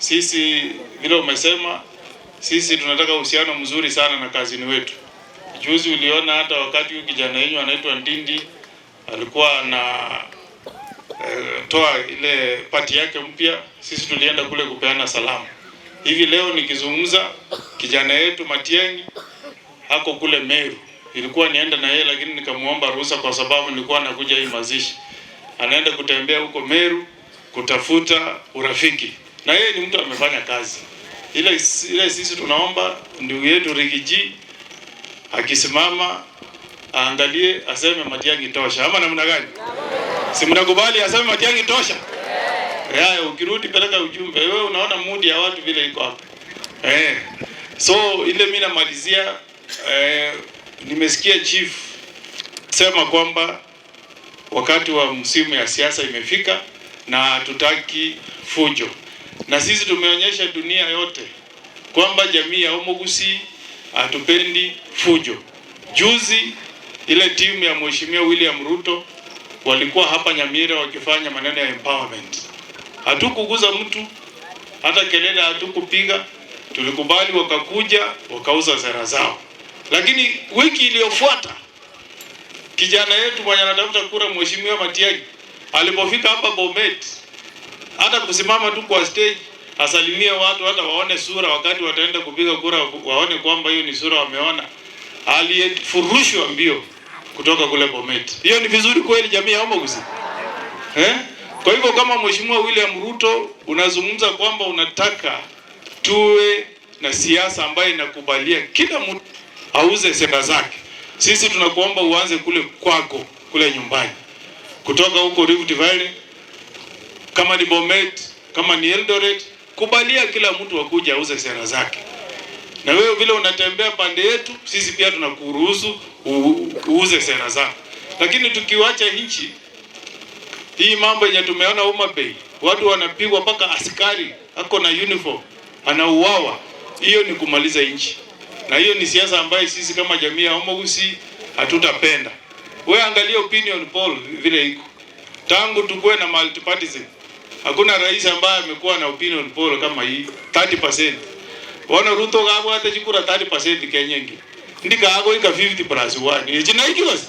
Sisi vile umesema, sisi tunataka uhusiano mzuri sana na cousin wetu. Juzi uliona hata wakati huyu kijana yenu anaitwa Ndindi alikuwa na toa ile party yake mpya, sisi tulienda kule kupeana salamu. Hivi leo nikizungumza, kijana yetu Matiang'i ako kule Meru. Ilikuwa nienda na yeye lakini nikamuomba ruhusa kwa sababu nilikuwa nakuja hii mazishi. Anaenda kutembea huko Meru kutafuta urafiki, na yeye ni mtu amefanya kazi ile ile. Sisi tunaomba ndugu yetu Riggy G akisimama aangalie, aseme Matiang'i tosha, ama namna gani? Si mnakubali aseme Matiang'i tosha? Yeah, ukirudi peleka ujumbe. Wewe unaona mood ya watu vile iko hapa. Eh. So ile mimi namalizia, nimesikia chief sema kwamba wakati wa msimu ya siasa imefika na hatutaki fujo, na sisi tumeonyesha dunia yote kwamba jamii ya Omogusii hatupendi fujo. Juzi ile timu ya Mheshimiwa William Ruto walikuwa hapa Nyamira wakifanya maneno ya empowerment. Hatukuguza mtu, hata kelele hatukupiga, tulikubali wakakuja wakauza sera zao. Lakini wiki iliyofuata kijana yetu mwenye anatafuta kura, Mheshimiwa Matiang'i, alipofika hapa Bomet, hata kusimama tu kwa stage asalimie watu, hata waone sura wakati wataenda kupiga kura, waone kwamba hiyo ni sura wameona, aliyefurushwa mbio kutoka kule Bomet. Hiyo ni vizuri kweli, jamii ya Omogusii, eh? Kwa hivyo kama Mheshimiwa William Ruto unazungumza kwamba unataka tuwe na siasa ambayo inakubalia kila mtu auze sera zake, sisi tunakuomba uanze kule kwako, kule nyumbani, kutoka huko Rift Valley, kama ni Bomet, kama ni Eldoret, kubalia kila mtu akuja auze sera zake. Na wewe vile unatembea pande yetu, sisi pia tunakuruhusu uuze sera zako. Lakini tukiwacha nchi hii, mambo yenye tumeona Homa Bay, watu wanapigwa mpaka askari ako na uniform anauawa, hiyo ni kumaliza nchi, na hiyo ni siasa ambayo sisi kama jamii ya Omogusii hatutapenda. Wewe angalia opinion poll vile iko tangu tukuwe na multipartyism, hakuna rais ambaye amekuwa na opinion poll kama hii 30%. Bono Ruto gabwate chikura 30% Kenya ngi ndikagoika 50 plus 1 echinaikigose,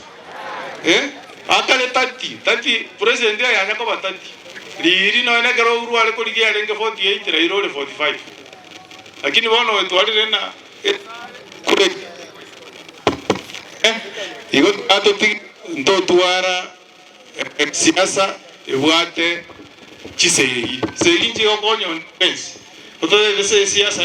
eh, akare 30 30 president yanya koba 30 riri noene kero Uhuru are korigia arenge 48, Raila ore 45, lakini bono wetwarire na kure, eh, igo atuti ntotwara siasa ebwate chisegi segi nchigokonya pensi ototete siasa.